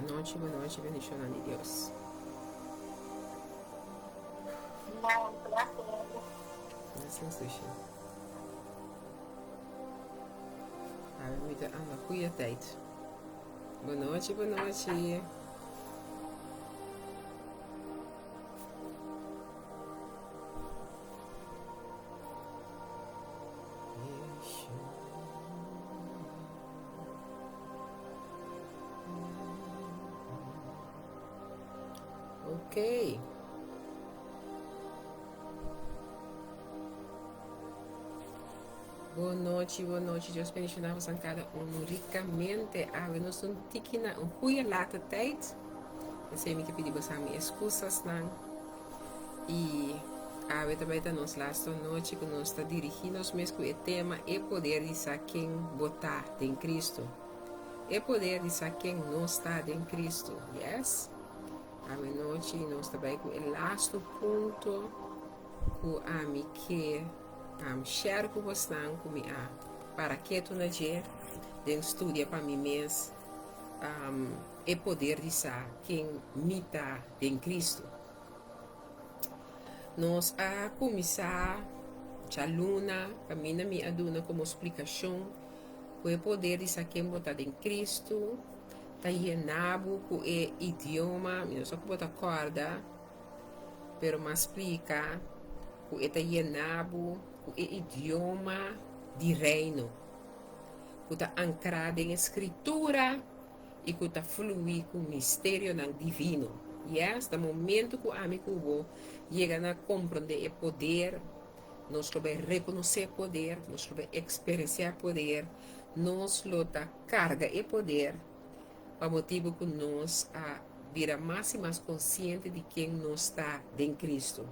Bon nochi, bon nochi, bendishonnan di Dios. No, un placer. Blessings, Lucia. Awe mi ta anda goeie tijd. Bon nochi, bon nochi. Ok. Bon nochi, bon nochi. Dios bendiciona bosan cada uno ricamente. Awe nos un tiki na un goeie late tijd. Esei mi ke pidi bosan mi excusasnan. I awe ta bai ta nos lasto nochi ku nos ta dirigí nos mes ku e tema E Poder di Sa Ken Bo Ta den Kristu. E poder di sa ken nos ta den Kristu. Yes? Awe nochi nos ta bai ku e lasto punto ku ami ke um, share ku bosnan ku mi a para ketu na dje den studia pa mi mes um, e poder di sa ken mi ta den Kristu. Nos a kuminsá djaluna kaminda mi a duna komo splikashon ku e poder di sa ken bo ta den Kristu ta yena bo ku e idioma, mi no sa ku bo ta kòrda, pero mi a splika ku e ta yena bo ku e idioma di Reino ku ta ankrá den e Skritura. i ku ta fluí ku misterionan divino. Yes, na momento ku ami ku bo yega na komprondé e poder, nos lo bai rekonosé e poder, nos lo bai eksperensiá e poder, nos lo ta karga e poder pa motibu ku nos a bira mas i mas konsiente di ken nos ta den Kristu.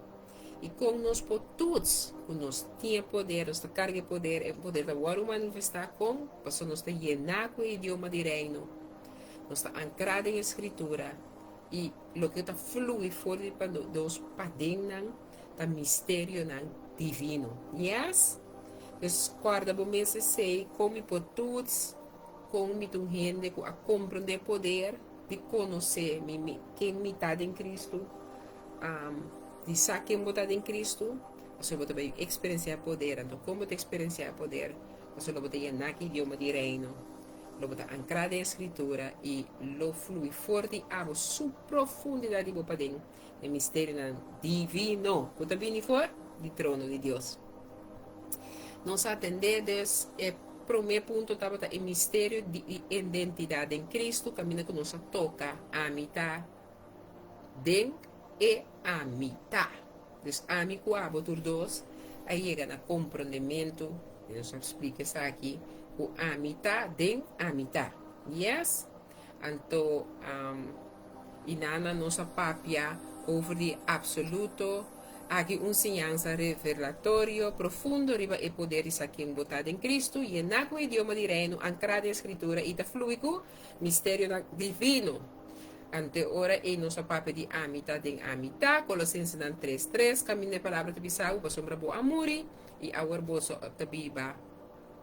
I kon nos por tuts ku nos tin e poder, nos ta karga e poder, e poder ta wòrdu manifestá kon? Pasobra nos ta yená ku e idioma di Reino, nos ta ankrá den e Skritura i loke ta flui for di pa nos padennan ta misterionan divino. Yes? Dus kòrda bo mes esei, kon mi por tuts, kon mi ta un hende ku a komprondé e poder di konosé mi, mi, ken mi ta den Kristu. Di sa ken bo ta den Kristu, pasobra bo ta bai eksperensiá e poder. Anto kon bo ta eksperensiá e poder? Pasobra lo bo ta yená ku idioma di Reino, lo bo ta ankrá den e Skritura i lo flui for di abo su profundidat di bo paden e misterionan divino ku ta bini for di trono di Dios. Nos a atendé dus e promé punto tabata e misterio di identidat den Kristu kaminda ku nos a toka ami ta Den e ami ta. Dus ami ku abo tur dos a yega na komprondementu, i nos a splika esaki, ku ami ta den ami ta. Yes? Anto, i nana nos a papia over di absoluto, aki un siñansa revelatorio profundo riba e poder di sa ken bo ta den Kristu, yená ku e idioma di Reino, ankrá den Skritura i ta flui ku misterionan divino. Ante ora ei nos a papia di ami ta den ami ta, Kolosensenan tres tres, kaminda e palabra ta bisa bo, pasobra bo a muri, i awor boso ta biba.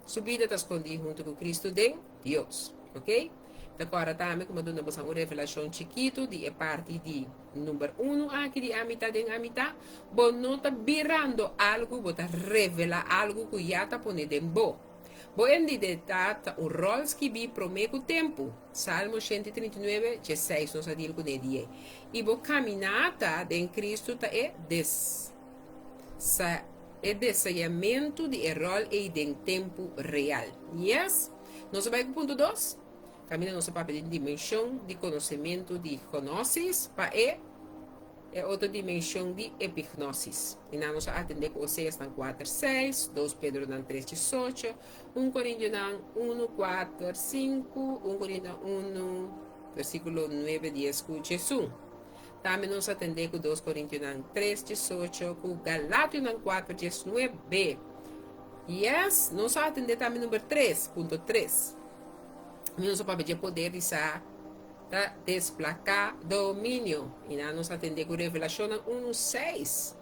Su bida ta skondí huntu ku Kristu den Dios. Ok? Ta kòrda tambe ku mi a duna boso un revelashon chikitu di e parti di number unu aki di ami ta den ami ta. Bo no ta birando algu, bo ta revelá algu ku ya ta pone den bo. Bo endidetat ta un ròl skibí promé ku tempu, Salmo 139, 16 nos a dil kuné di ei. I bo kaminata den Kristu ta e des sa e desayamentu di e ròl ei den tempu real. Yes! Nos a bai ku punto dos, kaminda nos a papia di dimenshon di konosementu di gnosis pa e E otro dimenshon di epignosis. I nan nos a atendé ku Oseasnan kuater seis, dos Pedronan tres diesocho, un Korintionan unu kuater sinku, un Korintionan unu versíkulo nuebe dies ku diesun. Tambe nos a atendé ku dos Korintionan tres diesocho ku Galationan kuater diesnuebe. Yes, nos a atendé tambe number tres, punto tres. Mi nos a papia dje poder di sa. Ta desplaká dominio. I nan nos a tende ku Revelashonnan unu seis.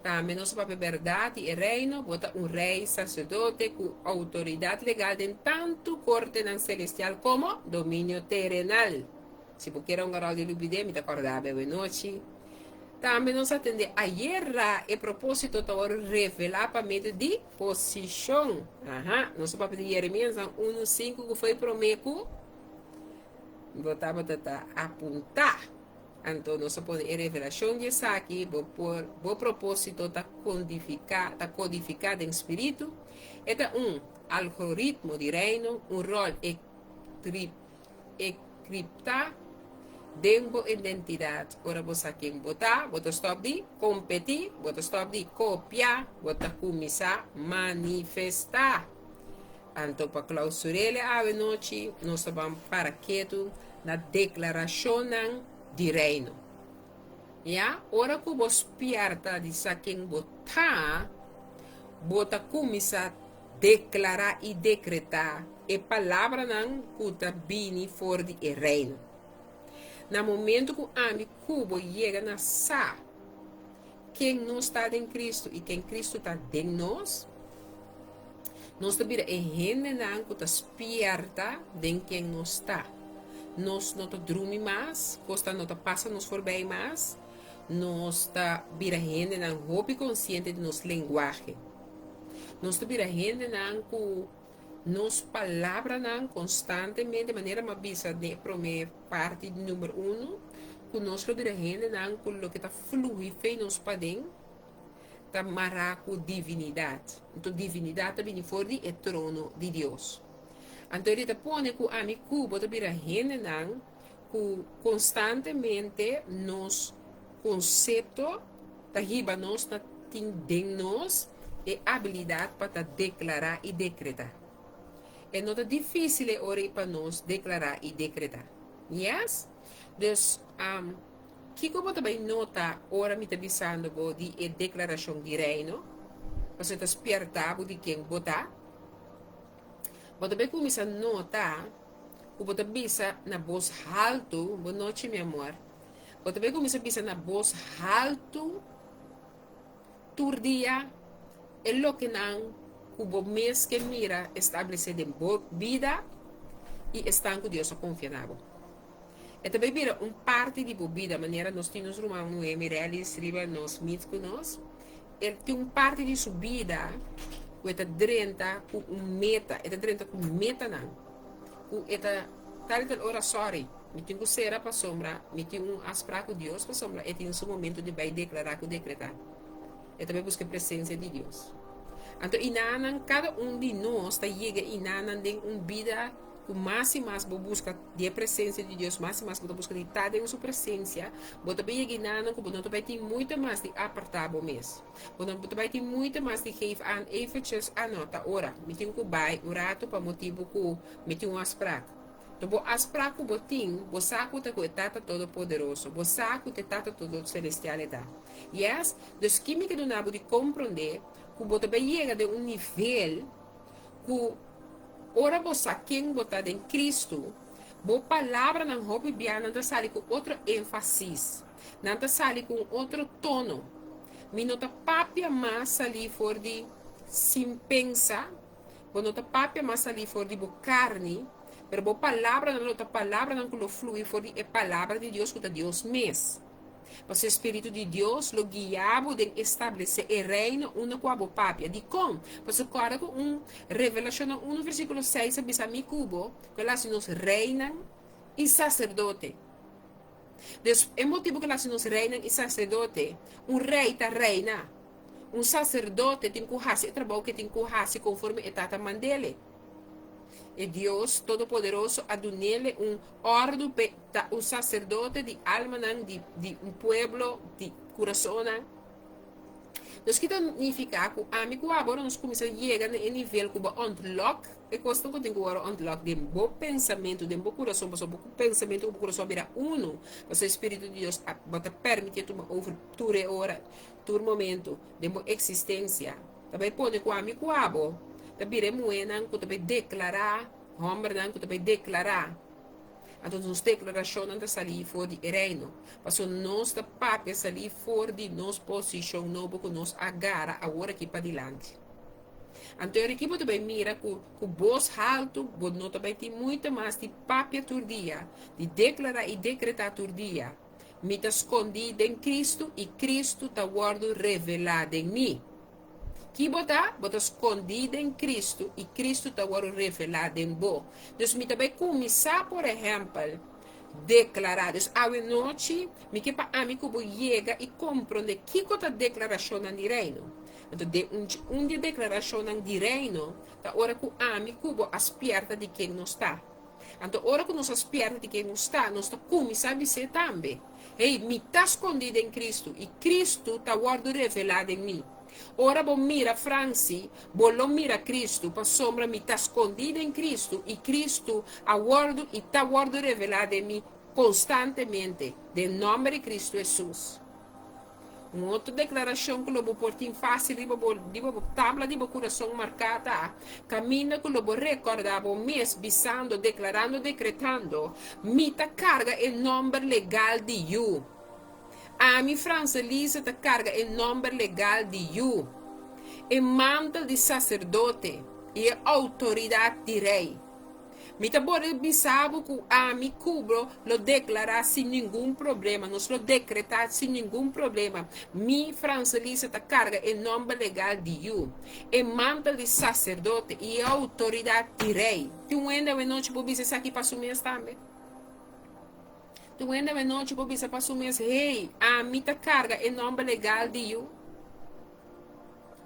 Tambe nos a papia bèrdat di e Reino, bo ta un rei saserdote ku outoridat legal den tantu kortenan selestial komo dominio terenal. Si bo kier a un ròl di lubid'é, mi ta kòrda bo awenochi. Tambe nos a tende ayera e propósito ta wòrdu revelá pa medio di posishon. Aha, nos a papia di Jeremias nan unu sinku ku foi promé ku bo tabata ta apuntá. Anto nos a pone e revelashon di esaki, bo por bo propósito ta kondifiká ta kodifiká den spiritu. E ta un algoritmo di Reino, un ròl e tri Ekriptá den bo identidat. Ora bo sa ken bo ta, bo ta stòp di kompetí, bo ta stòp di kopiá, bo ta kuminsá manifestá. Anto pa klausur'el e awe nochi, nos ta ban para ketu na deklarashonnan di Reino. Ya, ora ku bo spièrta di sa ken bo ta, bo ta kuminsá deklará i dekretá e palabranan ku ta bini for di e Reino. Na momentu ku ami ku bo yega na sa ken nos ta den Kristu i ken Kristu ta den nos, nos ta bira e hendenan ku ta spierta den ken nos ta. Nos no ta drumi mas, kosnan no ta pasa nos forbei mas, nos ta bira hendenan hopi konsiente di nos lenguahe. Nos ta bira hendenan ku nos palabranan konstantemente, manera mi a bisa den e promé parti di number uno, ku nos lo bira hendenan ku loke ta fluhi fei nos paden ta mará ku divinidat. Anto divinidat ta bini for di e trono di Dios. Anto e ta pone ku ami ku bo ta bira hendenan ku konstantemente nos konsepto ta hiba nos na tin den nos e abilidat pa ta deklará i dekretá. E no ta difísil e ora ei pa nos deklará i dekretá. Yes? Dus, um, kiko bo ta bai nota ora mi ta bisando bo di e deklarashon di Reino? Pasobra e ta spièrta bo di ken bo ta. Bo ta bai kuminsá nota ku bo ta bisa na bos haltu, Bon nochi, mi amor. Bo ta bay cuminsa bisa na bos haltu tur dia e lokenan cu bo mes ke mira establece den bo bida y esnan cu Dios a confia na bo. E ta bay bira un parti di bo bida, manera nos tin nos ruman muhe Mirelis riba nos meet cu nos, e tin un parti di su bida cu e ta drenta cu un meta, e ta drenta cu metanan cu e ta tal y tal ora sorry. Mi tin ku sera pasobra mi tin un afsprak ku Dios pasobra e tin su momento di bai deklará ku dekretá. E ta bai buska e presensia di Dios. Anto inanan kada un di nos ta yega inanan den un bida ku mas i mas bo buska di e presensia di Dios, mas i mas bo ta buska di ta den su presensia, bo ta bai yega inanan ku bo no ta bai tin muita mas di apartá bo mes. Bo no ta bai tin muita mas di geef aan eventjes, ah no, ta ora mi tin ku bai un rato pa motibu ku mi tin un afsprak. To bo aspra ku bo tin, bo sa ku ta ku e Tata Todopoderoso, bo sa ku ta e Tata Todocelestial e ta. Yes, dus ki mi ke duna bo di komprondé ku bo ta bai yega den un nivel ku ora bo sa ken bo ta den Kristu, bo palabranan hopi bia nan ta sali ku otro énfasis, nan ta sali ku un otro tono. Mi no ta papia mas salí for di sin pensa. Bo no ta papia mas salí for di bo karni, pero bo palabranan lo ta palabranan ku lo flui for di e Palabra di Dios ku ta Dios mes. Pasobra e Spiritu di Dios lo guia bo den establesé e Reino unda ku abo papia. Dikon? Pasobra kòrda ku un Revelashonnan unu versíkulo seis a bisa mi ku bo ku el hasi nos reinan i saserdote. Dus, e motibu ku el hasi nos reinan i saserdote, un rei ta reina. Un saserdote tin ku hasi e trabou ku e tin ku hasi konforme e Tata mand'ele. E Dios Todopoderoso a dun'ele un òrdu p'e ta un saserdote di almanan di di un pueblo di kurasonnan. Nos kita nifiká ku ami ku abo ora nos kuminsá yega na e nivel ku bo unlock e kosnan ku tin ku wòrdu unlock den bo pensamentu, den bo kurason, pasobra bo pensamentu ku bo kurason a bira unu, pasobra e Spiritu di Dios a bo ta permitié tuma over tur e ora. Tur momento den bo eksistensia ta bai pone ku ami ku abo ta bira e muhénan ku ta bai deklará, hòmbernan ku ta bai deklará. Anto nos deklarashonnan ta salí for di e Reino, pasobra nos ta papia salí for di nos posishon nobo ku nos a gara awor aki padilanti. Anto e bo ta bai mira ku bos haltu bo no ta bai tin moeite mas di papia tur dia, di deklará i dekretá tur dia, Mi ta skondí den Kristu i Kristu ta wòrdu revelá den mi. Ki bo ta? Bo ta skondí den Kristu i Kristu ta wòrdu revelá den bo. Dus mi ta bai kuminsá, por ehèmpel, deklará. Dus awe nochi mi ke pa ami ku bo yega i komprondé kiko ta deklarashonnan di Reino. Anto den un un di e deklarashonnan di Reino ta ora ku ami ku bo a spièrta di ken nos ta. Anto ora ku nos a spièrta di ken nos ta, nos ta kuminsá bis'é tambe, Hey, mi ta skondí den Kristu, i Kristu ta wòrdu revelá den mi. Ora bo mira Franci, bo lo mira Kristu, pasobra mi ta skondí den Kristu, i Kristu a wòrdu i ta wòrdu revelá den mi konstantemente, den nòmber di Kristu Hesus. Un otro deklarashon ku lo bo por tin fásil riba bo riba bo tabla di bo kurason marká ta, Kaminda ku lo bo rekòrdá bo mes bisando, deklarando, dekretando, Mi ta karga e nòmber legal di yu. Ami, Franselise, ta karga e nòmber legal di yu, e mantel di saserdote i e outoridat di rei. Mi ta borde bisa bo ku ami ku bo lo deklará sin ningun problema, nos lo dekretá sin ningun problema, Mi, Franselisa, ta karga e nòmber legal di yu, e mantel di saserdote i e outoridat di rei. Tin un hende awenochi por bisa esaki pa su mes tambe? Tin un hende awenochi por bisa pa su mes, Hey, ami ta karga e nòmber legal di yu?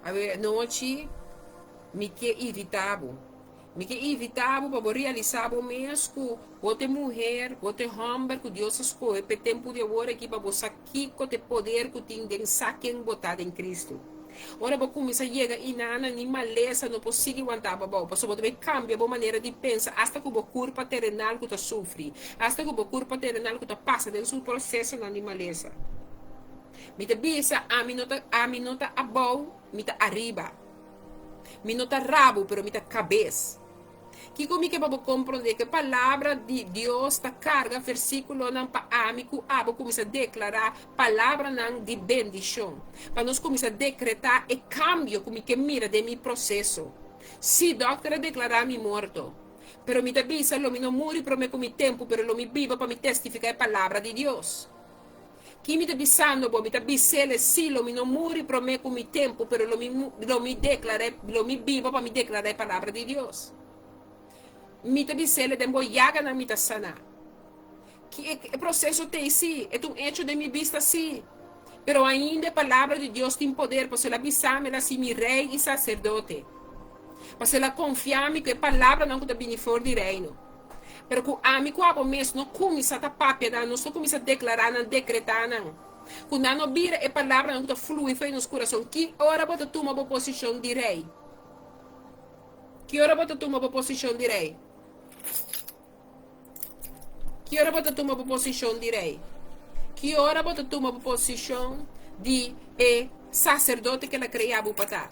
Awenochi mi ke invitá bo. Mi ke invitá bo pa bo realisá bo mes ku bo ta e muher, bo ta e hòmber ku Dios a skohe pa e tempu di awor aki pa bo sa kiko ta e poder ku tin den sa ken bo ta den Kristu. Ora bo kuminsá yega inana ni malesa no por sigui wantá bo abou, pasobra bo ta bai kambia bo manera di pensa asta ku bo kurpa terenal ku ta sufri, asta ku bo kurpa terenal ku ta pasa den su prosesonan di malesa. Mi ta bisa, ami no ta, ami no ta abou, mi ta ariba. Mi no ta rabu, pero mi ta kabes. Kiko mi ke pa bo komprondé? Ku e Palabra di Dios ta karga versíkulonan pa ami ku abo kuminsá deklará palabranan di bendishon, pa nos kuminsá dekretá e kambio ku mi ke mira den mi proseso. Sí, dòkter a deklará mi morto, pero mi ta bisa lo mi no muri promé ku mi tempu, pero lo mi biba pa mi testifiká e Palabra di Dios. Ki mi ta bisando bo? Mi ta bis'el, Sí, lo mi no muri promé ku mi tempu, pero lo mi lo mi deklará e lo mi biba pa mi deklará e palabra di Dios. Mi ta bis'el, Den bo yaganan mi ta saná. Ki e e proseso t'ei? Sí, e ta un echo den mi bista, sí. Pero ainda e palabra di Dios tin poder, pasobra el a bisa mi, el a hasi mi rei i saserdote. Pasobra el a konfia mi ku e palabranan ku ta bini for di Reino. Pero ku ami ku abo mes no kuminsá ta papia nan, nos no kuminsá deklará nan, dekretá nan, ku nan no bira e palabranan ku ta flui for di nos kurason, ki ora bo ta tuma bo posishon di rei? Ki ora bo ta tuma bo posishon di rei? Ki ora bo ta tuma bo posishon di rei? Ki ora bo ta tuma bo posishon di e saserdote ku el a krea bo pa ta?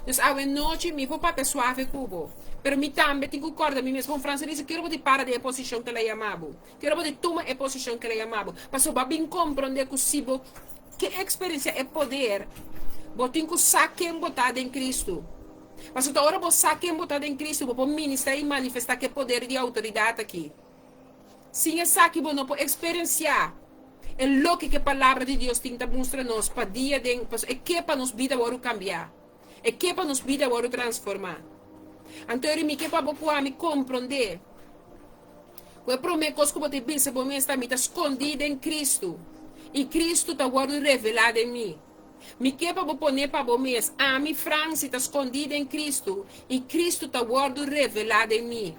Dus awe nochi mi por papia suave ku bo, pero mi tambe tin ku kòrda mi mes. Bon, Franse bisa, Ki ora bo tin para den e posishon ku el a yama bo? Ki ora bo tin tuma e posishon ku el a yama bo? Pasobra bo a bin komprondé ku si bo ke eksperensiá e poder, bo tin ku sa ken bo ta den Kristu. Pasobra ta ora bo sa ken bo ta den Kristu, bo por ministrá i manifestá ku e poder di outoridat aki. Sin esaki bo no por eksperensiá e loke ku e Palabra di Dios tin ta mustra nos pa dia den, pasobra e ke pa nos bida wòrdu kambiá, e ke pa nos bida wòrdu transformá. Anto eri mi ke pa bo ku ami komprondé ku e promé kos ku bo ta bisa bo mes ta, Mi ta skondí den Kristu, i Kristu ta wòrdu revelá den mi. Mi ke pa bo pone pa bo mes, Ami, Franci, ta skondí den Kristu, i Kristu ta wòrdu revelá den mi.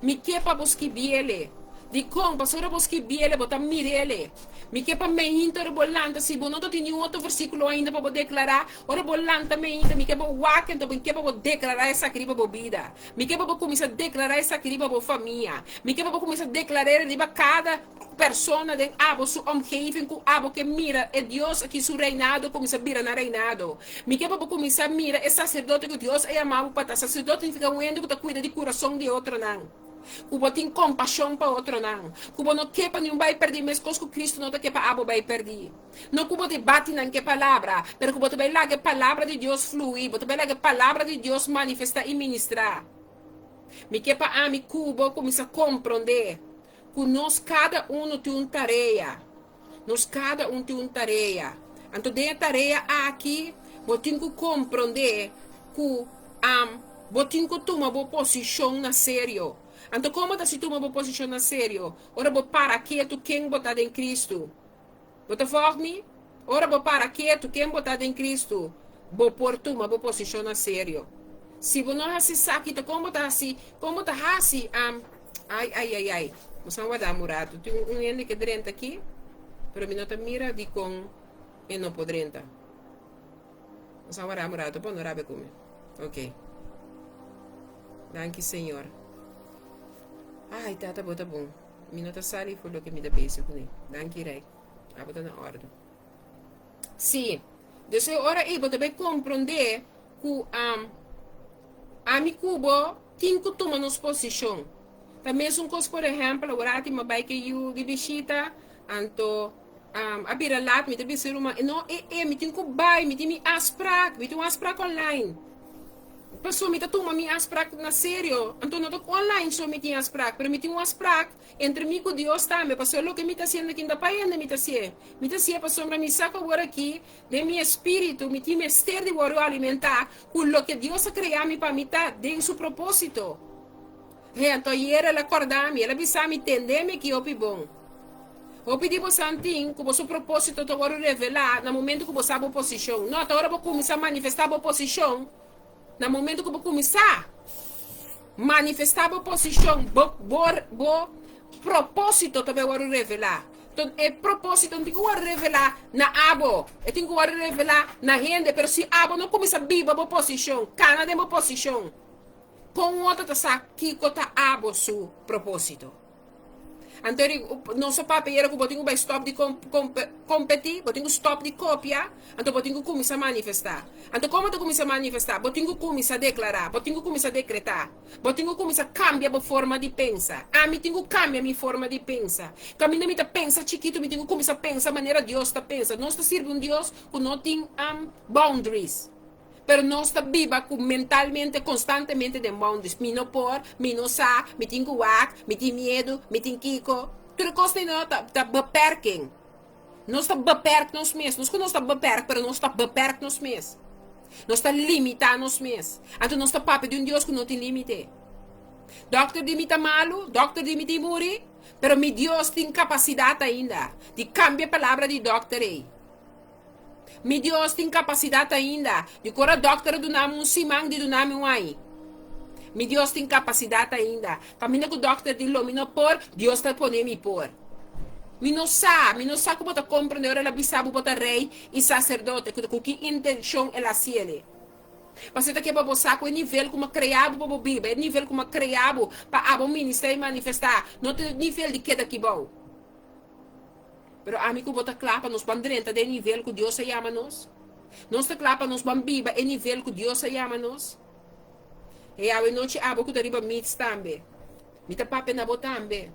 Mi ke pa bo skibiele. Dikon? Pasobra bo skibiele, bo ta mirele. Mi ke pa meinta ora bo lanta, si bo no ta tin niun otro versíkulo ainda pa bo deklará, ora bo lanta meinta, mi ke bo wak enton mi ke pa bo deklará esaki riba bo bida. Mi ke pa bo kuminsá deklará esaki riba bo famia. Mi ke pa bo kuminsá deklar'é riba kada persona den abo su omgeving ku abo ke mira e Dios aki su reinado kuminsá bira nan reinado. Mi ke pa bo kuminsá mira e saserdote ku Dios a yama bo pa ta. Saserdote significa un hende ku ta kuida di kurason di otronan. Ku bo tin kompashon pa otronan. Ku bo no ke pa niun bai pèrdí meskos ku Kristu no ta ke pa abo bai pèrdí. No ku bo ta bati nan ku e palabra, pero ku bo ta bai laga e palabra di Dios fluí, bo ta bai laga e palabra di Dios manifestá i ministrá. Mi ke pa ami ku bo kuminsá komprondé ku nos kada unu tin un tarea. Nos kada un tin un tarea. Anto den e tarea aki bo tin ku komprondé ku bo tin ku tuma bo posishon na serio. Anto kon bo ta hasi tuma bo posishon na serio? Ora bo para ketu ken bo ta den Kristu. Bo ta vòg mi? Ora bo para ketu ken bo ta den Kristu, bo por tuma bo posishon na serio. Si bo no hasi esaki, ta kon bo ta hasi? Kon bo ta hasi? Ai, ai, ai, ai. Bo san warda un ratu. Tin un hende ke drenta aki, pero mi no ta mira dikon e no por drenta. Bo san warda un ratu pa no rabia ku mi. Ok. Danki, Señor. Ai, Tata, bo ta bon. Mi no ta sali for loke mi ta bezig kuné. Danki, Rei. Abo ta na òrdu. Sí. Dus e ora ei bo ta bai komprondé ku ami ku bo tin ku tuma nos posishon. Ta mesun kos por ehèmpel awor mi a bai ku e yu di bishita, anto a bira lat mi ta bisa e ruman, no e e mi tin ku bai, mi tin mi afsprak, mi tin un afsprak online. Pasobra mi ta tuma mi afsprak na serio, anto no ta ku online so mi tin afsprak, pero mi tin un afsprak entre mi ku Dios tambe, pasobra loke mi ta hasiendo aki no ta pa hende mi ta hasié, mi ta hasié pasobra mi sa ku awor aki Den mi espíritu mi tin mester di wòrdu alimentá ku loke Dios a krea mi pa mi ta den su propósito. He, anto ayer el a kòrda mi, el a bisa mi, Tende mi aki hopi bon. Hopi di bosan tin ku boso propósito ta wòrdu revelá na momentu ku bo sa bo posishon. No, ta ora bo kuminsá manifestá bo posishon, na momentu ku bo kuminsá manifestá bo posishon, bo, bo, bo propósito ta bai wòrdu revelá. Ton e propósito no tin ku wòrdu revelá na abo, e tin ku wòrdu revelá na hende. Pero si abo no kuminsá biba bo posishon, kana den bo posishon, kon un otro ta sa kiko ta abo su propósito? Anto di nos a papia yera ku bo tin ku bai stòp di kompetí, bo tin ku stòp di kopia, anto bo tin ku kuminsá manifestá. Anto kon bo ta kuminsá manifestá? Bo tin ku kuminsá deklará, bo tin ku kuminsá dekretá. Bo tin ku kuminsá kambia bo forma di pensa. Ami tin ku kambia mi forma di pensa. Kaminda mi ta pensa chikitu, mi tin ku kuminsá pensa manera Dios ta pensa. Nos ta sirbi un Dios ku no tin boundaries. Pero nos ta biba ku mentalmente konstantemente den boundaries. Mi no por, mi no sa, mi tin ku wak, mi tin miedu, mi tin kiko. Tur e kosnan ei no ta beperking. Nos ta beperk nos mes. Nos ku nos ta beperk, pero nos ta beperk nos mes. Nos ta limitá nos mes. Anto nos ta papia di un Dios ku no tin límite. Dòkter di mi ta malu, dòkter di mi tin muri, pero mi Dios tin kapasidat ainda di kambia palabra di dòkter ei. Mi Dios tin kapasidat ainda di ku ora dòkter a duna mi un siman di duna mi un ai. Mi Dios tin kapasidat ainda. Kaminda ku dòkter di lo mi no por, Dios ta pone mi por. Mi no sa, mi no sa ku bo ta komprende ora el a bisa bo bo ta rei i saserdote, ku ki intenshon el a hasiel. Pasobra ta ke pa bo sa ku e nivel ku mi a krea bo pa bo biba, e nivel ku mi a krea bo pa abo ministra i manifestá, no ta e nivel di keda aki bou. Pero ami ku bo ta kla pa nos ban drenta den e nivel ku Dios a yama nos? Nos ta kla pa nos ban biba e nivel ku Dios a yama nos? E awe nochi abo ku ta riba Meets tambe. Mi ta papia na bo tambe.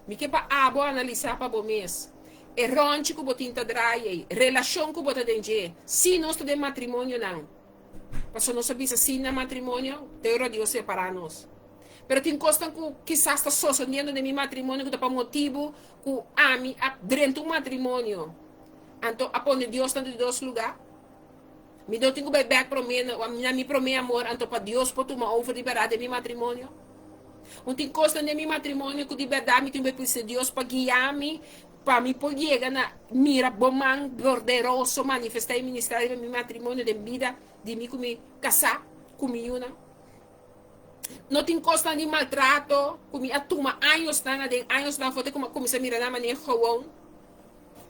Mi ke pa abo analisá pa bo mes. E ròntji ku bo tin ta draai ei, relashon ku bo ta den dje. Sí, nos ta den matrimonionan. Pasobra nos a bisa sí na matrimonio, te ora Dios separá nos. Pero tin kosnan ku kisas ta sosodiendo den mi matrimonio ku ta pa motibu ku ami a drenta un matrimonio, anto a pone Dios na di dos lugá. Mi no tin ku bai bèk promé na mi promé amor, anto pa Dios por tuma over di bèrdat den mi matrimonio. Un tin kosnan den mi matrimonio ku di bèrdat mi tin ku bai pidi Dios pa guia mi, pa mi por yega na mira bo man borderoso manifestá i ministrá riba mi matrimonio den bida di mi ku mi kasá ku mi yunan. No tin kosnan di maltrato ku mi a tuma añosnan aden, añosnan for te ku mi a kuminsá mira nan manera gewoon.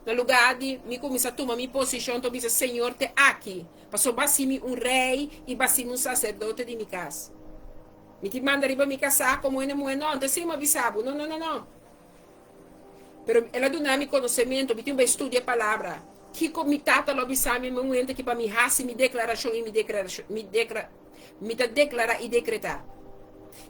Na lugá di mi kuminsá tuma mi posishon ta bisa, Señor te aki, pasobra bo a hasi mi un rei i bo a hasi mi un saserdote di mi kas. Mi tin manda riba mi kasá komo hende muhé? No, anto esei mi a bisa bo, no, no, no, no. Pero el a duna mi konosementu, mi tin bai studia e palabra. Kiko mi tata lo bisa mi momento aki pa mi hasi mi deklarashon i mi deklarashon, mi dekla, mi ta deklará i dekretá.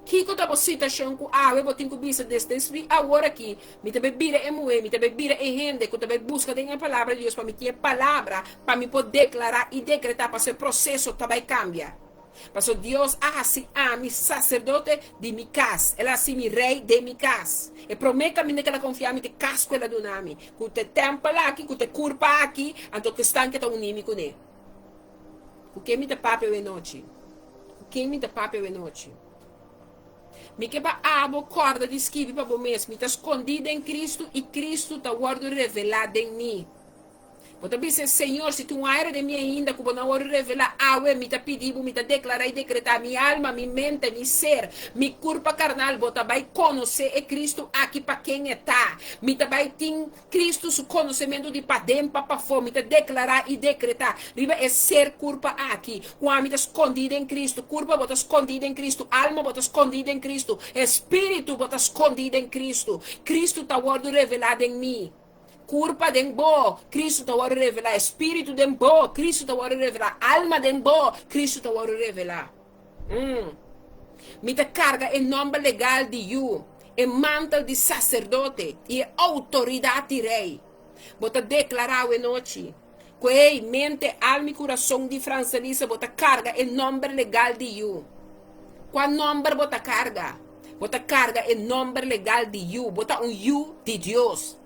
Kiko ta bo situashon ku awe bo tin ku bisa desde di awor aki, Mi ta bai bira e muhé, mi ta bai bira e hende ku ta bai buska den e Palabra di Dios pa mi tin e palabra pa mi por deklará i dekretá pasobra e proseso ta bai kambia. Pasobra Dios a hasi ami saserdote di mi kas, el a hasi mi rei den mi kas. E promé kaminda ku el a konfia mi ta e kas ku el a duna mi, ku ta e tèmpel aki, ku ta e kurpa aki, anto ku esnan ke ta uní mi kuné. Ku ken mi ta papia awe nochi? Ku ken mi ta papia awe nochi? Mi ke pa abo kòrda di skibi pa bo mes, Mi ta skondí den Kristu i Kristu ta wòrdu revelá den mi. Bo ta bisa, Señor, si tin un aire den mi ainda ku bo no a wòrdu revelá awe, mi ta pidi bo, mi ta deklará i dekretá, mi alma, mi mente, mi ser, mi kurpa karnal, bo ta bai konosé e Kristu aki pa ken e ta. Mi ta bai tin Kristu su konosementu di paden pa pafó. Mi ta deklará i dekretá riba e ser kurpa aki, ku ami ta skondí den Kristu. Kurpa bo ta skondí den Kristu, alma bo ta skondí den Kristu, espíritu bo ta skondí den Kristu. Kristu ta wòrdu revelá den mi. Kurpa den bo, Kristu ta wòrdu revelá. Espíritu den bo, Kristu ta wòrdu revelá. Alma den bo, Kristu ta wòrdu revelá. Mm. Mi ta karga e nòmber legal di yu, e mantel di saserdote i e outoridat di rei. Bo ta deklará awenochi ku ei, mente, alma i kurason di Franselisa bo ta karga e nòmber legal di yu. Kua nòmber bo ta karga? Bo ta karga e nòmber legal di yu. Bo ta un yu di Dios.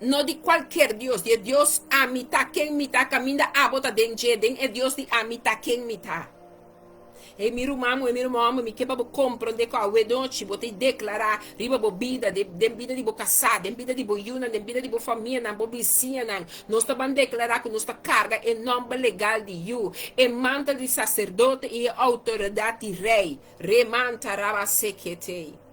No di kualker Dios, di e Dios Ami Ta Ken Mi Ta, kaminda abo ta den dje, den e Dios di Ami Ta Ken Mi Ta. Hey, mi ruman muhé, mi ruman hòmber, mi ke pa bo komprondé ku awe nochi bo ta i deklará riba bo bida, den bida di bo kasá, den bida di bo yunan, den bida di bo famianan, bo bisiñanan. Nos ta ban deklará ku nos ta karga e nòmber legal di yu, e mantel di saserdote i e outoridat di rei. Remanta rabaseketei.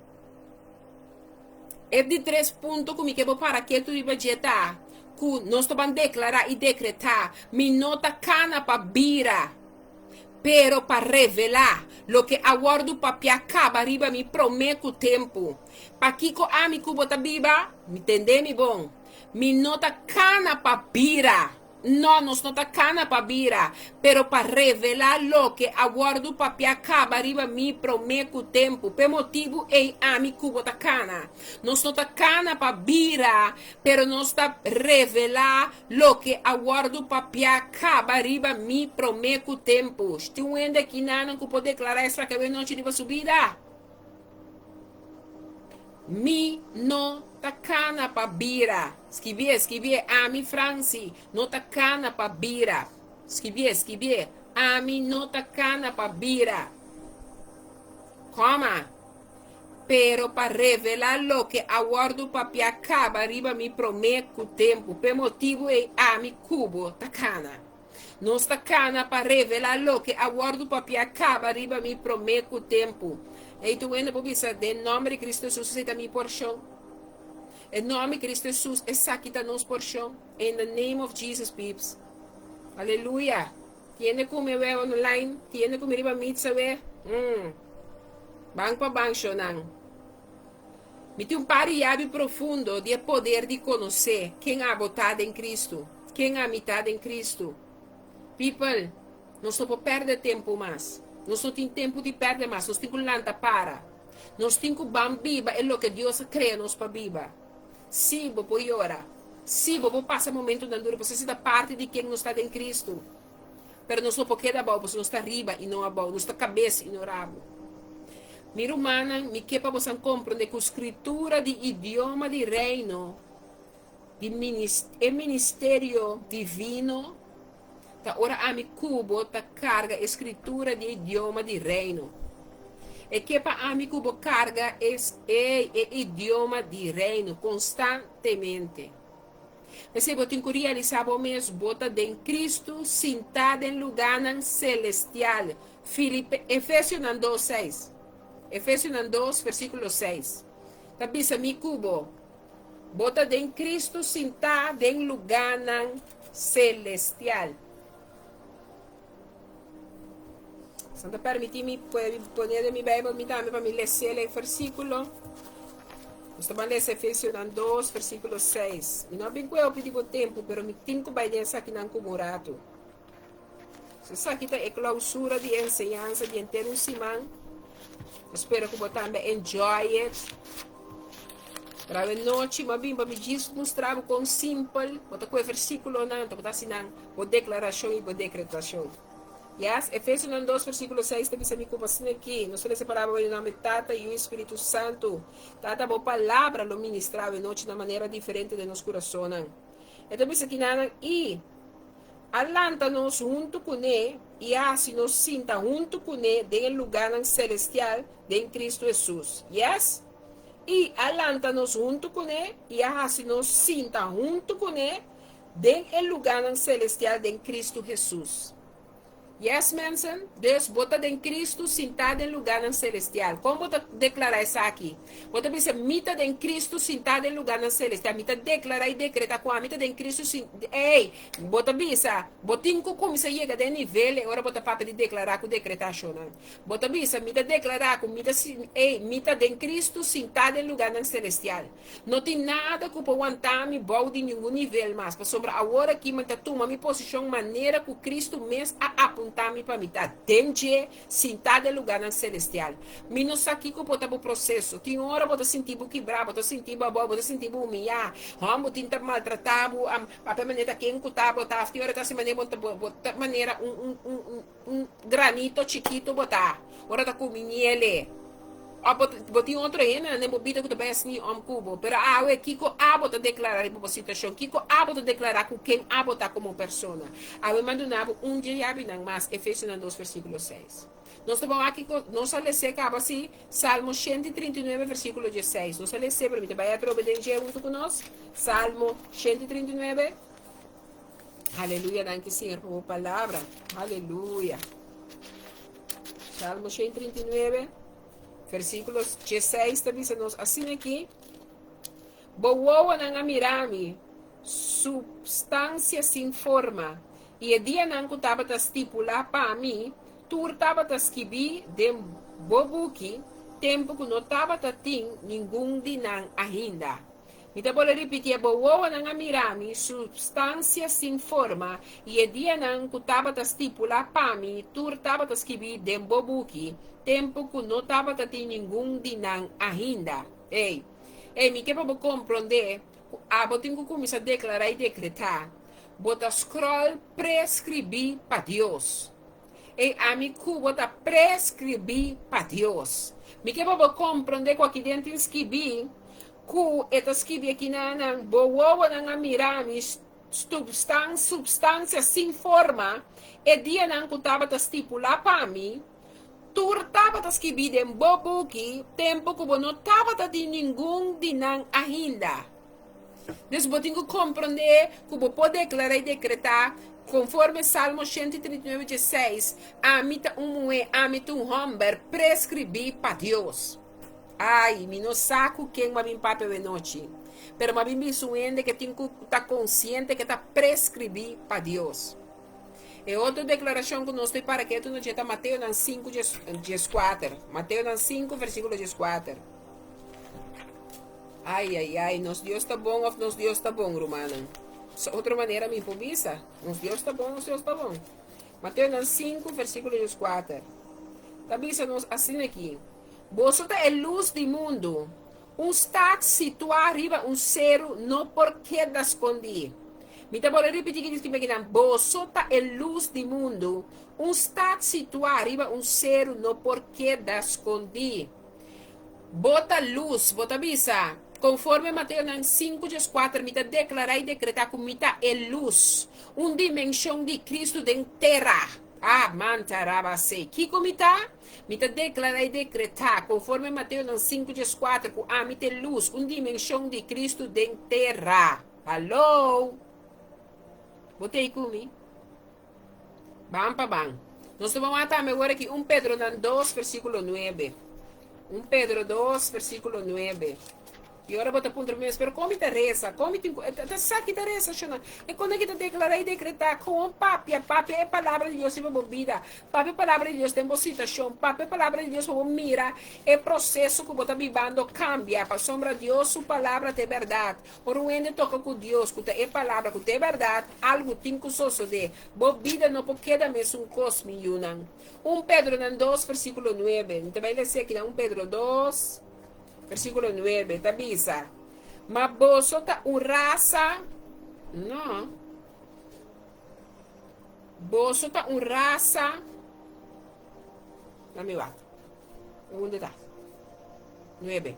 E di tres punto ku mi ke bo para ketu riba dje ta ku nos ta ban deklará i dekretá, Mi no ta kana pa bira, pero pa revelá loke a wòrdu papiá kaba riba mi promé ku tempu. Pakiko ami ku bo ta biba? Mi tende mi bon. Mi no ta kana pa bira. No, nos no ta kana pa bira, pero pa revelá loke a wòrdu papiá kaba riba mi promé ku tempu. P'e motibu ei ami ku bo ta kana. Nos no ta kana pa bira, pero nos ta revelá loke a wòrdu papiá kaba riba mi promé ku tempu. Tin un hende aki nanan ku por deklará esaki awe nochi riba su bida? Mi no ta kana pa bira. Skibié, skibié, Ami, Franci, no ta kana pa bira. Skibié, skibié, Ami no ta kana pa bira. Kòma. Pero pa revelá loke a wòrdu papiá kaba riba mi promé ku tempu. P'e motibu ei ami ku bo ta kana. Nos ta kana pa revelá loke a wòrdu papiá kaba riba mi promé ku tempu. Ei tur hende por bisa, Den nòmber di Kristu Hesus, esei ta mi porshon. E nòmber di Kristu Hesus, esaki ta nos porshon. In the name of Jesus, peeps. Aleluya. Tiende ku mi awe online, tiende ku mi riba Meets awe. Mm. Ban pa ban, shownan. Mi tin un par di yabi profundo di e poder di konosé ken abo ta den Kristu, ken ami ta den Kristu. People, nos no por pèrdè tempu mas. Nos no tin tempu di pèrdè mas. Nos tin ku lanta para. Nos tin ku ban biba e loke Dios a krea nos pa biba. Sí, bo por yora. Sí, bo por pasa momentunan duru, pasobra esei ta parti di ken nos ta den Kristu. Pero nos no por keda abou, pasobra nos ta riba i no abou, nos ta kabes i no rabu. Mi rumannan, mi ke pa bosan komprondé ku Skritura di idioma di Reino, di e ministerio divino, ta ora ami ku bo ta karga e Skritura di e idioma di Reino. E ke pa ami ku bo karga e e idioma di Reino konstantemente. P'esei bo tin ku realisá bo mes, bo ta den Kristu, sintá den lugánan selestial. Filipe, Efesionan dos, seis. Efesionan dos, versíkulo seis. Ta bisa mi ku bo, bo ta den Kristu sintá den lugánan selestial. San ta permití mi pone den mi Bijbel mi tambe pa mi les'el e versíkulo. Nos ta ban lesa Efesionan dos, versíkulo seis. Mi no a bin ku e hopi di bo tempu, pero mi tin ku bai den esakinan ku un ratu. So esaki ta e klausura di e enseñansa di henter un siman. Spera ku bo tambe enjoy it. Pero awe nochi m'a bin pa mi djis mustra bo kon simpel bo ta ku e versíkulonan, anto bo ta hasi nan bo deklarashon i bo dekretashon. Yes, Efesionan 2 versíkulo 6 ta bisa mi ku asina aki, nos ta lesa e palabra den nòmber di Tata, Yu i Spiritu Santu. Tata, bo palabra lo ministrá awe nochi na manera diferente den nos kurasonnan. E ta bisa kinanan i a lanta nos huntu kuné i a hasi nos sinta huntu kuné den e lugánan selestial den Kristu Hesus. Yes! I a lanta nos huntu kuné i a hasi nos sinta huntu kuné den e lugánan selestial den Kristu Hesus. Yes, mensen. Dus bo ta den Kristu sintá den lugánan selestial. Kon bo ta deklará esaki? Bo ta bisa, Mi ta den Kristu sintá den lugánan selestial. Mi ta deklará i dekretá ku ami ta den Kristu sin. Ey! Bo ta bisa, bo tin ku kuminsá yega den nivel e ora bo ta papia di deklará ku dekretashonnan. Bo ta bisa, Mi ta deklará ku mi ta, ey, mi ta den Kristu sintá den lugánan selestial. No tin nada ku por wanta mi bou di ningun nivel mas, pasobra awor aki mi ta tuma mi posishon manera ku Kristu mes a apuntá mi pa mi ta den dje, sintá den lugánan selestial. Mi no sa kiko por ta bo proseso. Tin ora bo ta sinti bo kibrá, bo ta sinti bo abou, bo ta sinti bo humiyá, hòm bo tin ta maltratá bo, papia manera ta ken ku ta bo ta, òf tin ora ta hasi manera bo ta bo ta manera un un un un granito chikito bo ta, ora ta kumi niele. Òf bo bo tin otro hendenan den bo bida ku ta bai asni òm ku bo. Pero awe, kiko abo ta deklará riba bo situashon? Kiko abo ta deklará ku ken abo ta komo persona? Awe mi a duna bo un dje yabinan mas, Efesionan 2 versíkulo 6. Nos ta bon aki ku nos a les'é kaba si Salmo 139 versíkulo 16. Nos a les'é, pero mi ta bai atrobe den dje huntu ku nos. Salmo 139. Aleluya, danki Señor pa bo palabra. Aleluya. Salmo 139, versíkulo 16 ta bisa nos asina aki. Bo wowonan a mira mi, supstansia sin forma, i e dianan ku tabata stipulá pa mi, tur tabata skibí den bo buki, tempu ku no tabata tin ningun di nan ainda. Mi ta bolbe ripitié, bo wowonan a mira mi, supstansia sin forma, i e dianan ku tabata stipulá pa mi, tur tabata skibí den bo buki, tempu ku no tabata tin ningun di nan ainda. Ey, ey, mi ke pa bo komprondé ku abo tin ku kuminsá deklará i dekretá. Bo ta skròl preskribí pa Dios. Ey, ami ku bo ta preskribí pa Dios. Mi ke pa bo komprondé ku aki den tin skibí Ku e ta skibi akinanan, Bo wowonan a mira mi stubstan substansia sin forma, e dianan ku tabata stipulá pa mi, tur tabata skibí den bo buki, tempu ku bo no tabata di ningun di nan ainda. Dus bo tin ku komprondé ku bo por deklará i dekretá konforme Salmo 139 16, Ami ta un muhé, ami ta un hòmber, preskribí pa Dios. Ai, mi no sa ku ken m'a bin papia awenochi, pero m'a bin bisa un hende ke tin ku ta konsiente ke ta preskribí pa Dios. E otro deklarashon ku nos ta para ketu na dje ta Mateonan 5, 14. Mateonan 5, versíkulo 14. Ai, ai, ai, nos Dios ta bon òf nos Dios ta bon, rumannan? Sa otro manera mi por bisa, nos Dios ta bon, nos Dios ta bon. Mateonan 5, versíkulo 14. Ta bisa nos asina aki. Boso ta e lus di mundu. Un stat situá riba un seru no por keda skondí. Mi ta bolbe ripití ki diskribi akinan, Boso ta e lus di mundu. Un stat situá riba un seru no por keda skondí. Bo ta lus, bo ta bisa, konforme Mateonan 5 14, mi ta deklará i dekretá ku mi ta e lus, un dimenshon di Kristu den tera. Ah, manta rabasé. Kiko mi ta? Mi ta deklará i dekretá, konforme Mateonan 5 14, ku ami ta e lus, un dimenshon di Kristu den tera. Haló! Bo ta ei ku mi? Ban pa ban. Nos ta ban wak tambe awor aki 1 Pedronan 2 versíkulo 9. 1 Pedro 2 versíkulo 9. I ora bo ta puntra bo mes, Pero kon mi ta resa? Kon mi tin ku. Ta sa ki ta resa, shona. E kon aki ta deklará i dekretá? Kon papia? Papia e Palabra di Dios riba bo bida. Papia e Palabra di Dios den bo situashon. Papia e Palabra di Dios pa bo mira e proseso ku bo ta bibando kambia. Pasobra Dios su Palabra ta e bèrdat. Ora un hende toka ku Dios, ku ta e Palabra, ku ta e bèrdat, algu tin ku sosodé. Bo bida no por keda mesun kos, mi yunan. Un Pedronan dos, versíkulo nuebe. Mi ta bai lesa aki na un Pedro dos. Versíkulo nuebe ta bisa, Ma boso ta un rasa, no, boso ta un rasa, laat mi wak, unda ta? Nuebe.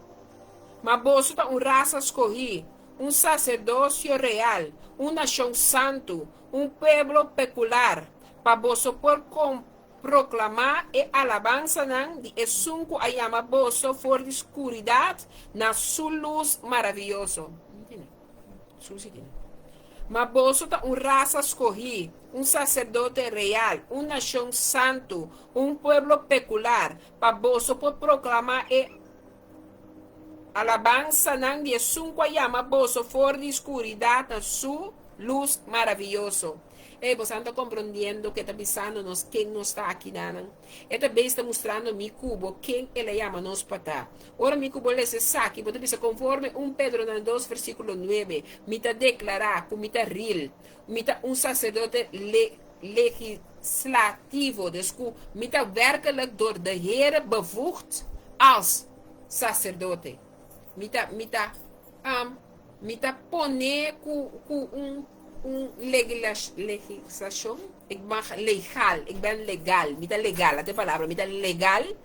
Ma boso ta un rasa skohí, un saserdosio real, un nashon santu, un pueblo pekular, pa boso por Proklamá e alabansanan di Esun ku a yama boso for di skuridat na Su lus maravioso. Ma boso ta un rasa skohí, un saserdote real, un nashon santu, un pueblo pekular, pa boso por proklamá e alabansanan di Esun ku a yama boso for di skuridat na Su lus maravioso. Ey, bosan ta komprondiendo ku e ta bisando nos ken nos ta akidanan? E ta beis ta mustrando mi ku bo ken el a yama nos pa ta. Ora mi ku bo lesa esaki, bo ta bisa konforme un Pedronan dos versíkulo nuebe, Mi ta deklará ku mi ta ril, mi ta un saserdote legislativo, dus ku mi ta wèrkelijk dor de Here bevoegd als saserdote. Mi ta, mi ta, mi ta pone ku, ku un. Un legislashon, ik mag legal, ik ben legal, mi ta legal, ata e palabra, mi ta legal,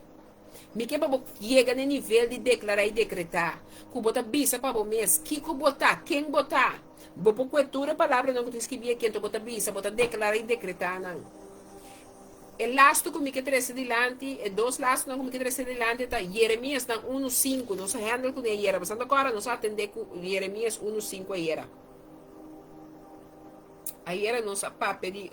mi ke pa bo yega na e nivel di deklará i dekretá ku bo ta bisa pa bo mes kiko bo ta, ken bo ta. Bo por kue tur e palabranan ku tin skibí aki, anto bo ta bisa, bo ta deklará i dekretá nan. E lastu ku mi ke trese dilanti, e dos lastunan ku mi ke trese dilanti ta Jeremias nan unu sinku, nos a handle kuné ayera, bo sa ta kòrda? Nos a atendé ku Jeremias unu sinku ayera. Ayera nos a papia di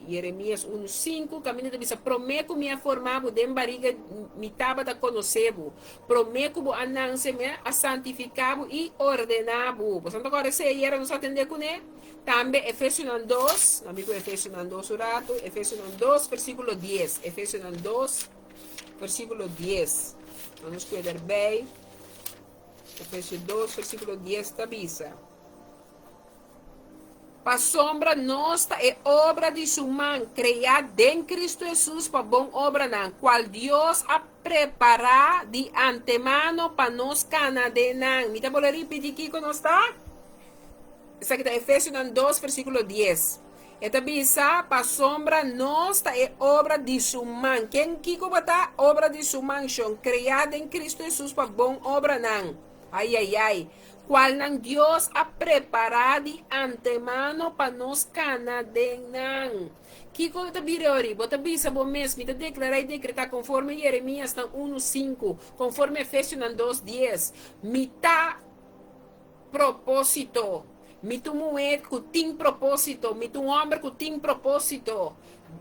Jeremias unu sinku, kaminda ta bisa, Promé ku mi a forma bo den bariga mi tabata konosé bo, promé ku bo a nanse mi a santifiká bo i ordená bo. Boso no ta kòrda esei ayera nos a atendé kuné? Tambe Efesionan dos, nan bi ku Efesionan dos un ratu, Efesionan dos versíkulo dies, Efesionan dos versíkulo dies, nos kue derbei. Efesio dos versíkulo dies ta bisa, Pasobra nos ta e obra di su man, kreá den Kristu Hesus pa bon obranan, kual Dios a prepará di antemano pa nos kana den nan. Mi ta bolbe ripití kiko nos ta? Esaki ta Efesionan dos versíkulo dies. E ta bisa, Pasobra nos ta e obra di su man. Ken kiko bo ta? Obra di su man, shon, kreá den Kristu Hesus pa bon obranan. Ai, ai, ai! Kualnan Dios a prepará di antemano pa nos kana den nan. Kiko ta bira ori? Bo ta bisa bo mes, Mi ta deklará i dekretá konforme Jeremiasnan unu, sinku, konforme Efesionan dos, dies. Mi ta. Propósito. Mi ta un muhé ku tin propósito. Mi ta un hòmber ku tin propósito.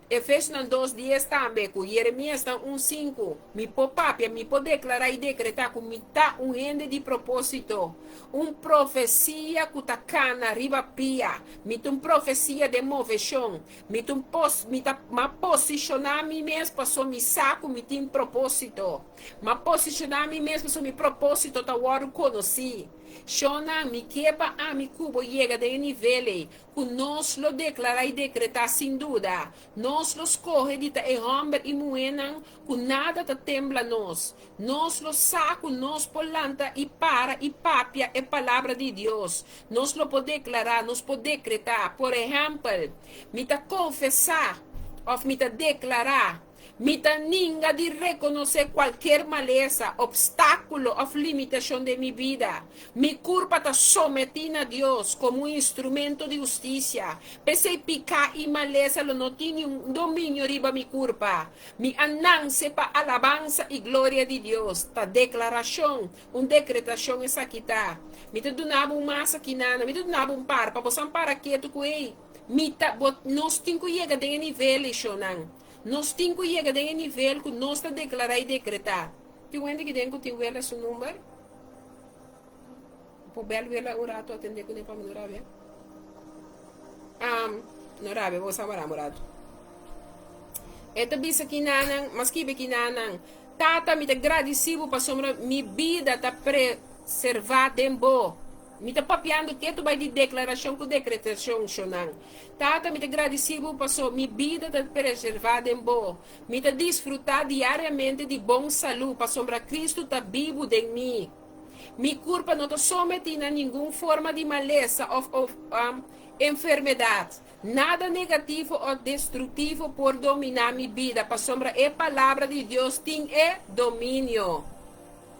Efesionan dos dies tambe, ku Jeremiasnan un sinku. Mi por papia, mi por deklará i dekretá ku mi ta un hende di propósito. Un profesia ku ta kana riba pia. Mi ta un profesia den moveshon. Mi ta un pos, mi ta, m'a posishoná mi mes paso mi sa ku mi tin propósito. M'a posishoná mi mes pasobra mi propósito ta wòrdu konosí. Shonnan, mi ke pa ami ku bo yega den e nivel ei ku nos lo deklará i dekretá sin duda. Nos lo skohe di ta e hòmber i muhénan ku nada ta tembla nos. Nos lo sa ku nos por lanta i para i papia e Palabra di Dios. Nos lo por deklará, nos por dekretá. Por ehèmpel, mi ta konfesá òf mi ta deklará. Mi ta ninga di rekonosé kualker malesa, opstákulo òf limitashon den mi bida. Mi kurpa ta sometí na Dios komo un instrumento di hustisia. P'esei piká i malesa lo no tin niun dominio riba mi kurpa. Mi a nanse pa alabansa i gloria di Dios. Ta deklarashon, un dekretashon esaki ta. Mi ta duna bo un mas aki nana, mi ta duna bo un par pa bo san para ketu ku ei. Mi ta, bo, nos tin ku yega den e nivel ei, shownan. Nos tin ku yega den e nivel ku nos ta deklará i dekretá. Tin un hende ki den ku tin wela su number? Por bel wela un rato atende kuné pa mi no rabia. Um, no rabia, bo sa wara un rato. E ta bisa kinanan, mas kibe kinanan, Tata, mi ta gradisí bo pasobra mi bida ta preservá den bo. Mi ta papiando ketu bai di deklarashon ku dekretashon, shonnan. Tata, mi ta gradisí bo paso mi bida ta preservá den bo. Mi ta disfrutá diariamente di bon salú pasobra Kristu ta bibu den mi. Mi kurpa no ta sometí na ningun forma di malesa òf enfermedat. Nada negativo òf destruktivo por dominá mi bida pasobra e Palabra di Dios tin e dominio.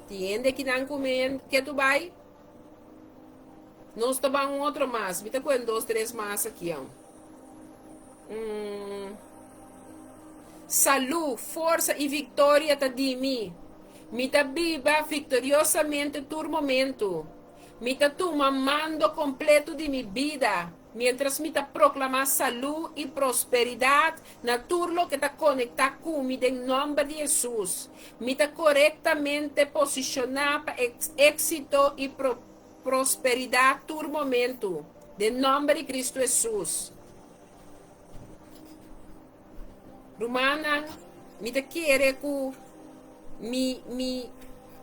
Tin hende kinan ku mi ke tu bai? Nos ta ban un otro mas. Mi ta kohe un dos tres mas aki. Salú, forsa i viktoria ta di mi. Mi ta biba viktoriosamente tur momentu. Mi ta tuma mando kompletu di mi bida miéntras mi ta proklamá salú i prosperidat na tur loke ta konektá ku mi den nòmber di Hesus. Mi ta korektamente posishoná pa éksito i prosperidat tur momentu, den nòmber di Kristu Hesus. Rumannan, mi ta kere ku mi mi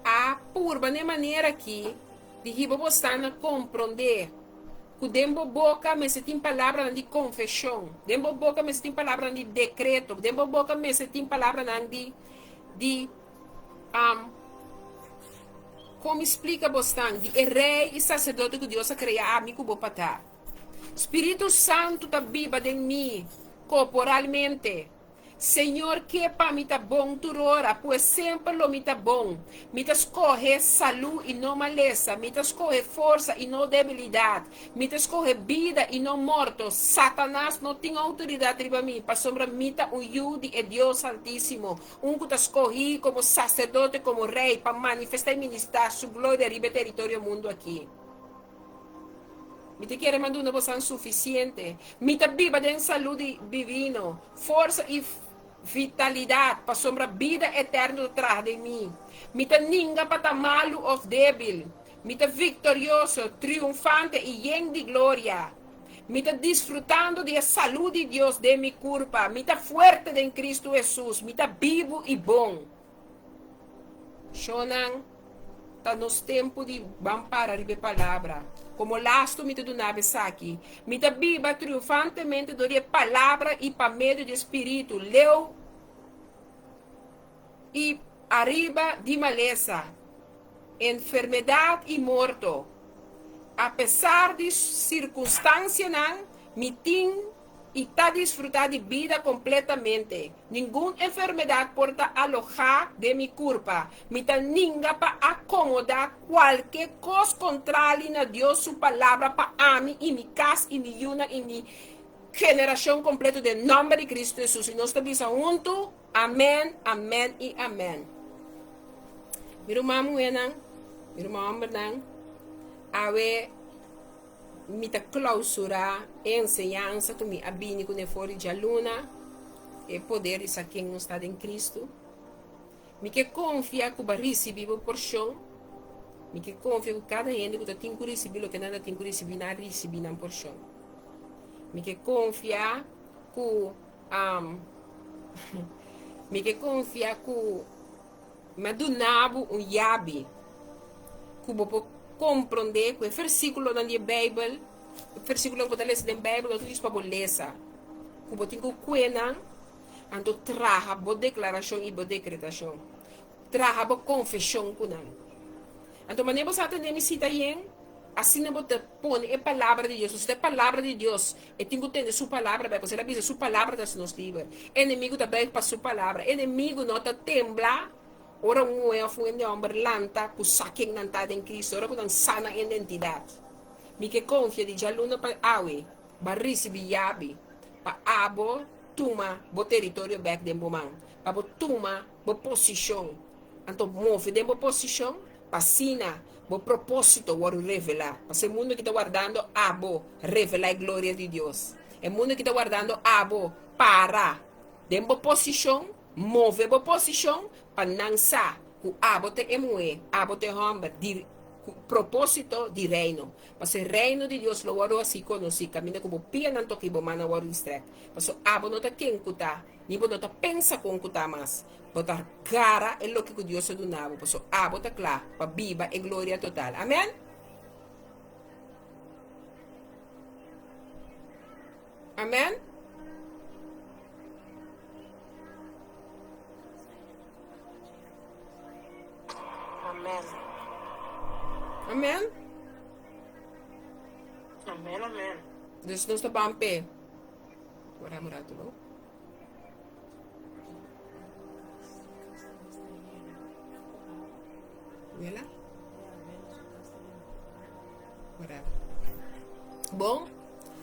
a purba na e manera aki di hiba bo stan na komprondé ku den bo boka mester tin palabranan di konfeshon, den bo boka mester tin palabranan di dekreto, den bo boka mester tin palabranan di di kon mi splika bo stan di e rei i saserdote ku Dios a krea ami ku bo pa ta. Spiritu Santu ta biba den mi korporalmente. Señor ke pa mi ta bon tur ora, pues semper lo mi ta bon. Mi ta skohe salú i no malesa, mi ta skohe forsa i no debilidat, mi ta skohe bida i no morto. Satanas no tin outoridat riba mi, pasobra mi ta un yu di e Dios Haltísimo, un ku ta skohí komo saserdote, komo rei, pa manifestá i ministrá su gloria riba e teritorio mundu akí. Mi ta kere man duna bosan sufisiente. Mi ta biba den salú di divino, forsa i vitalidat, pasobra bida eterno ta traha den mi. Mi ta ninga pa ta malu òf débil. Mi ta viktorioso, triunfante i yen di gloria. Mi ta disfrutando di e salú di Dios den mi kurpa. Mi ta fuerte den Kristu Hesus. Mi ta bibu i bon. Shonnan, ta nos tempu di ban para riba e Palabra. Komo lastu mi ta duna bo esaki, Mi ta biba triunfantemente dor di e Palabra i pa medio di e Spiritu, leu i ariba di malesa, enfermedat i morto. Apesar di sirkunstansianan, mi tin i ta disfrutá di bida kompletamente. Ningun enfermedat por ta alohá den mi kurpa. Mi ta ninga pa akomodá kualke kos kontrali na Dios su Palabra pa ami i mi kas i mi yunan i mi generashon kompleto den nòmber di Kristu Hesus. I nos ta bisa huntu, Amèn, amèn i amèn. Mi ruman muhénan, mi ruman hòmbernan, awe. Mi ta klausurá e enseñansa ku mi a bini kuné for di djaluna, e poder di sa ken nos ta den Kristu. Mi ke konfia ku bo a risibí bo porshon. Mi ke konfia ku kada hende ku ta tin ku risibí loke nan ta tin ku risibí, nan a risibí nan porshon. Mi ke konfia ku mi ke konfia ku Mi a duna bo un yabi ku bo por komprondé ku e versíkulonan di e Beibel, e versíkulonan ku bo ta lesa den Beibel no ta djis pa bo lesa, ku bo tin ku kue nan, anto traha bo deklarashon i bo dekretashon. Traha bo konfeshon ku nan. Anto manera bo sa tende mi sita yen, asina bo ta pone e palabra di Dios. Pasobra e palabra di Dios, e tin ku tende su palabra bek, pasobra el a bisa su palabra ta hasi nos liber. E enemigu ta buig pa su palabra. E enemigu no ta tembla ora un muhé òf un hende hòmber lanta ku sa ken nan ta den Cristo, ora ku nan sa nan identidat. Mi ke konfia di djaluna pa awe, bo a risibí yabi pa abo tuma bo teritorio bek den bo man, pa bo tuma bo posishon. Anto move den bo posishon pa asina bo propósito wòrdu revelá. Pasobra e mundu aki ta wardando abo revelá e gloria di Dios. E mundu aki ta wardando abo para den bo posishon, move bo posishon pa nan sa ku abo ta e muhé, abo ta e hòmber di. Ku propósito di Reino. Pasobra e Reino di Dios lo wòrdu hasi konosí kaminda ku bo pianan toka i bo mannan wòrdu di strèk. Pasobra abo no ta ken ku ta, ni bo no ta pensa kon ku ta mas. Bo ta gara e loke ku Dios a duna bo, pasobra abo ta kla pa biba e gloria total. Amèn! Amèn! Amen. Amen. Amen, amen. Dus nos ta ban p'e. Wara un rato lo. Wela? Wara. Bon,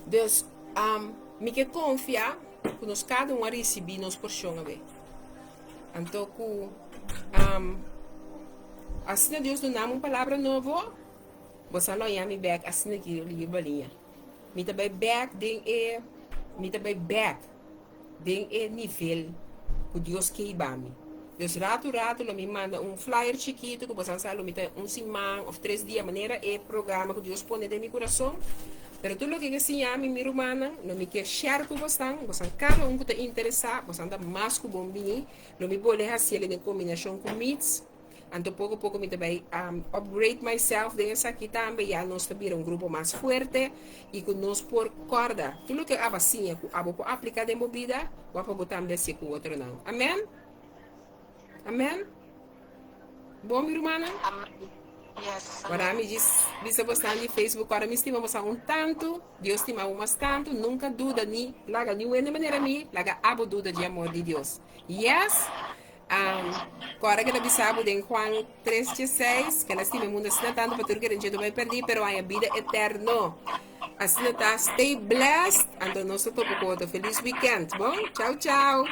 dus um, mi ke konfia ku nos kada un a risibí nos porshon awe. Anto ku asina Dios duna mi un palabra nobo, bo sa lo haña mi bèk asina ki riba baliña. Mi ta bai bèk den e, mi ta bai bèk den e nivel ku Dios ke hiba mi. Dus ratu ratu lo mi manda un flyer chikitu ku bosan sa lo mi ta un siman òf tres dia manera e programa ku Dios pone den mi kurason. Pero tur loke ke siña mi, mi rumannan, lo mi ke share ku bosan, bosan kada un ku ta interesá, bosan ta mas ku bon bini, lo mi bolbe hasiel den kombinashon ku Meets, anto poko poko mi ta bai upgrade myself den esaki tambe, ya nos ta bira un grupo mas fuerte i ku nos por kòrda tur loke abo a siña ku abo por apliká den bo bida, wak pa bo tambe hasié ku otronan. Amen? Amen? Bon mi rumannan? Yes. Ora mi djis bisa bosan di Facebook, ora mi stima bosan un tantu, Dios stima abo mas tantu, nunka duda ni laga niun hende manera mi, laga abo duda dje amor di Dios. Yes. Um, kora ke ta bisa abo den Juan 3:16, ke la stima e mundu asina tantu pa tur kere dje no bai perdi, pero haña bida eterno. Asina ta, stay blessed, anto nos ta topa ku otro. Feliz weekend. Bon? Chau, chau.